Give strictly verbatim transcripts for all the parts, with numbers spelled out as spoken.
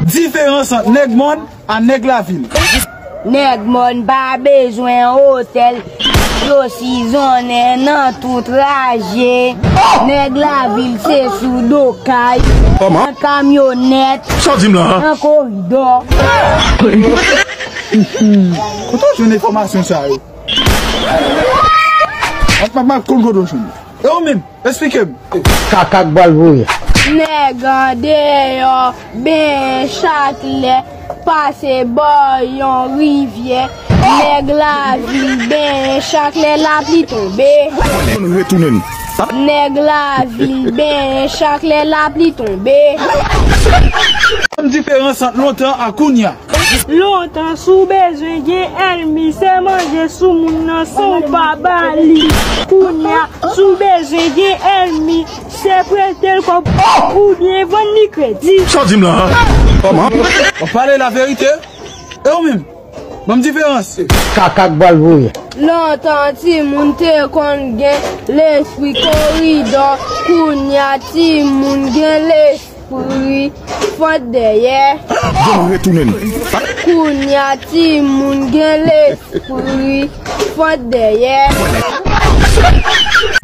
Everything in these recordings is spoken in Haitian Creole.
Diferans ant nèg mòn a nèg lavil. Nèg mòn pa bezwen otèl, yo sizonnen nan tou traje. Nèg lavil se sou do kay, nan kamyonèt, nan koridò. Kote w jwenn enfòmasyon sa yo? M ap konn kote w jwenn. E ou menm? Esplike m. Kaka k bal voye. Nèg andeyò benyen chak lè pase bò yon rivyè. Nèg lavil benyen chak lè lapli tonbe. Retounen. Nèg lavil benyen chak lè lapli tonbe. Menm diferans ant lontan ak kounya. Lontan, si w bezwen gen ènmi, se manje sou moun nan san w pa ba li. Kounya, si w bezwen gen ènmi, se prete l kòb oubyen vann li kredi. Sa w di m la, an? Kòman? W ap pale laverite? E ou menm? Ban m diferans. Kaka k bal voye. Lontan, timoun te konn gen lespri koridò. Kounya, timoun gen lespri pri fant dèyè. Jwenn retounen. Kounya timoun gen lespri fant dèyè.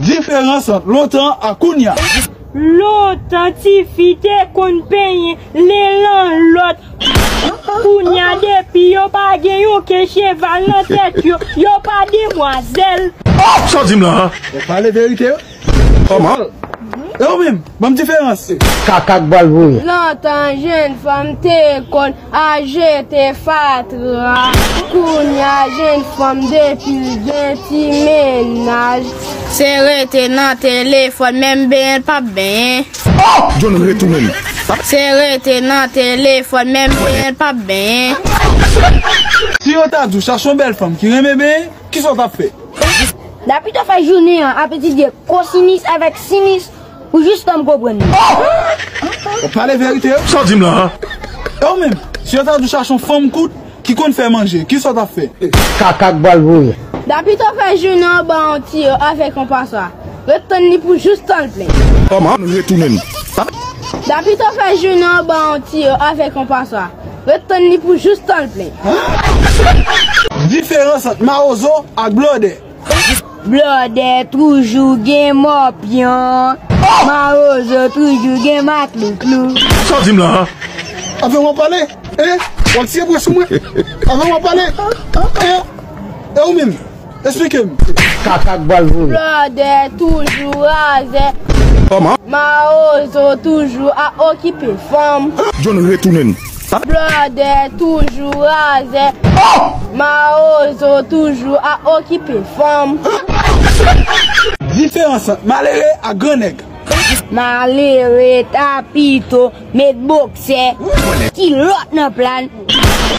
Diferans ant lontan ak kounya. Lontan, tifi te konn penyen len lan lòt. Kounya, depi yo pa gen yon ke cheval nan tèt yo, yo pa demwazèl. Sa w di m la, an? Ou pale verite, wi. Kòman? E ou menm, ban m diferans. Kaka k bal voye. Lontan, jèn fanm te konn al jete fatra. Kounya, jèn fanm depi l gen ti mennaj. Se rete nan telefòn, menm benyen l p ap benyen. Jwenn retounen. Se rete nan telefòn, menm benyen l p ap benyen. Si yo ta di w chache yon bèl fanm ki renmen benyen, kisa w t ap fè? Dapito fè jounen an ap etidye kosinis avèk sinis pou jis tan m konprann li. W ap pale verite, wi. Sa w di m la, an? E ou menm, si yo ta di w chache yon fanm kout ki konn fè manje, kisa w t ap fè? Kaka k bal voye. Dapito fè jounen an ba yon tiyo avèk yon paswa. Ret tann li pou jis tan l plen. Kòman? Retounen. Dapito fè jounen an ba yon tiyo avèk yon paswa. Ret tann li pou jis tan l plen. Diferans ant mawozo ak blòdè. Blòdè toujou gen mòpyon. Mawozo toujou gen maklouklou. Sa w di m la, an? Avè w ap pale? E? W ap tiye bwè sou mwen? Avè w ap pale? E? E ou menm? Esplike m. Kaka k bal voye. Blòdè toujou razè. Kòman? Mawozo toujou ap okipe fanm. Jwenn retounen. Blòdè toujou razè. Mawozo toujou ap okipe fanm. Diferans ant malere ak grannèg. Malere ta pito met boksè, kilòt nan pla l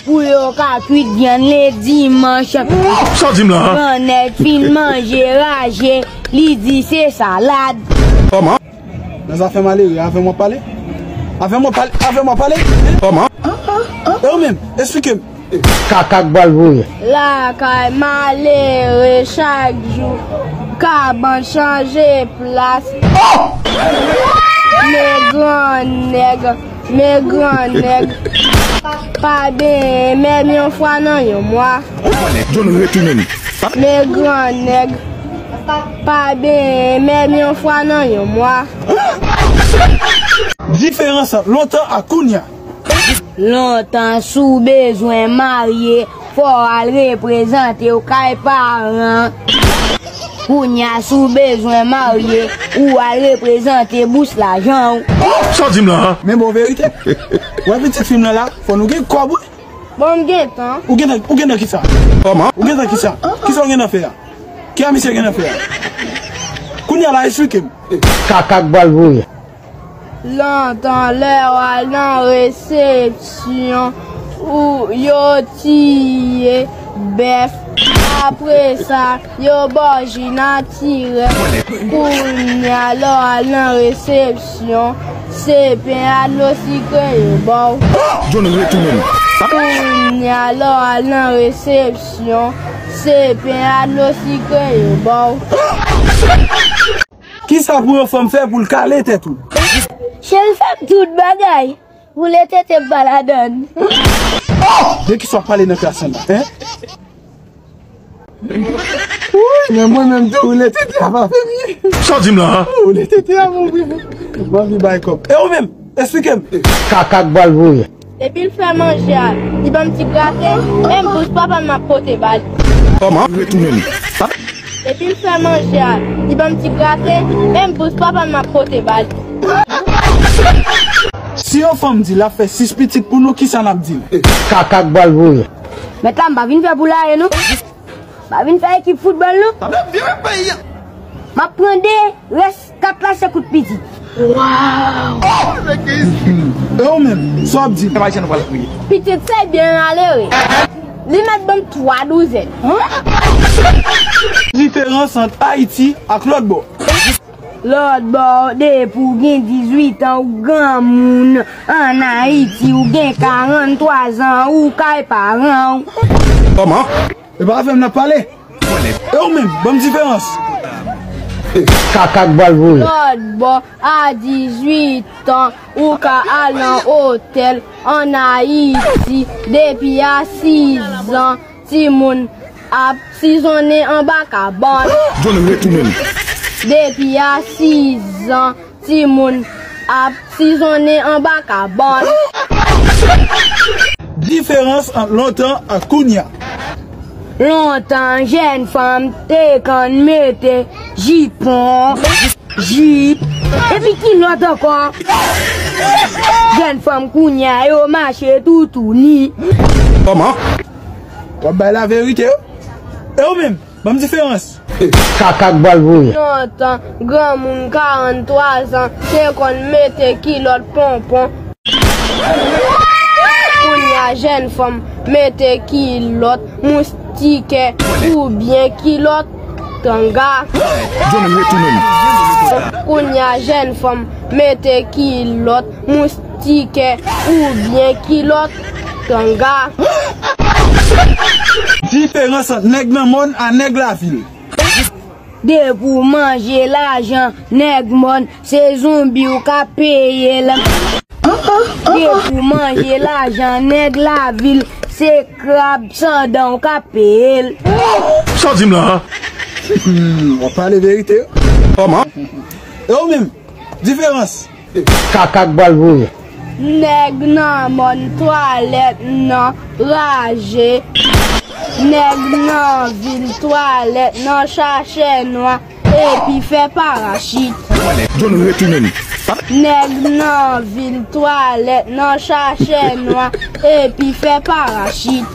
pou yo ka kwit vyann le dimanch. Sa w di m la, an? Grannèg fin manje raje, li di se salad. Kòman? Nan zafè malere, avè m w ap pale? Avè m w ap pale? Avè m w ap pale? Kòman? E ou menm, esplike m. Kaka k bal voye. Lakay malere chak jou, kabann chanje plas. Men grannèg, men grannèg, pa benyen menm yon fwa nan yon mwa. Jwenn retounen. Men grannèg, pa benyen menm yon fwa nan yon mwa. Diferans ant lontan ak kounya. Lontan, si w bezwen marye, fò w al reprezante w kay paran. Kounya, si w bezwen marye, ou al reprezante bous lajan w. Sa w di m la, an? Men bon verite. Wè pitit fi m nan la, fò nou gen kòb, wi. Bon, m gen tan. Ou gen tan, ou gen tan kisa? Kòman? Ou gen tan kisa? Kisa w gen nan fè a? Kisa misye gen nan fè a? Kounya la, esplike m. Kaka k bal voye. Lontan, lè w al nan resepsyon, ou, yo tiye bèf. Apre sa, yo ba w ji natirèl. Kounya, lè w al nan resepsyon, se pen a dlo sikre yo ba w. Jwenn retounen. Kounya, lè w al nan resepsyon, se pen a dlo sikre yo ba w. Kisa pou yon fanm fè pou l kale tèt ou? Cheri, fè m tout bagay. Woule tete m pa ladann. De ki sa w ap pale nan klas la, en? Wi, men mwen menm tou, woule tete a pa fè m byen. Sa w di m la, a? Woule tete a, mwen, mwen, mwen anvi bay kòb. E ou menm? Esplike m. Kaka k bal voye. Depi l fè manje a, li ban m ti grate, menm bous papa m m ap pote ba li. Kòman? Retounen. Depi l fè manje a, li ban m ti grate, menm bous papa m m ap pote ba li. Si yon fanm di l ap fè sis pitit pou nou, kisa n ap di l? Kaka k bal voye. Mèt la, m pa vin fè poulaye, non. M pa vin fè ekip foutbòl, non. M ap pran de, rès kat la se kout pitit. Waw! E ou menm, sa w ap di? Pitit se byen malere. Li mèt ban m twa douzèn. Diferans ant Ayiti ak lòt bò. Lòt bò, depi w gen dizuit an, ou granmoun. Ann Ayiti, ou gen karanntwa zan, ou kay paran w. Kòman? E pa avè m n ap pale. E ou menm, ban m diferans. Kaka k bal voye. Lòt bò, a dizuit an, ou ka al nan otèl. Ann Ayiti, depi a sis an, timoun ap sizonnen anba kabann. John retounen. Depi a sis an, timoun ap sizonnen anba kabann. Diferans ant lontan ak kounye a. Lontan, jèn fanm te konn mete jipon, jip, epi kilòt ankò. Jèn fanm kounye a, yo mache toutouni. Kòman? W ap bay laverite, wi. E ou menm? Ban m diferans. Kaka k bal voye. Lontan, granmoun karanntwa zan te konn mete kilòt ponpon. Kounye a, jèn fanm mete kilòt moustikè oubyen kilòt tanga. John retounen. Kounye a, jèn fanm mete kilòt moustikè oubyen kilòt tanga. Diferans ant nèg nan mòn a nèg lavil. Depi w manje lajan nèg mòn, se zonbi w k ap peye l. Depi w manje lajan nèg lavil, se krab san dan w k ap peye l. Sa w di m la, a? Hmm, w ap pale verite. Kòman? E ou menm? Diferans. Kaka k bal voye. Nèg nan mòn twalèt nan raje. Nèg nan vil twalèt nan chache nwa epi fè parachit. John retounen. Nèg nan vil twalèt nan chache nwa epi fè parachit.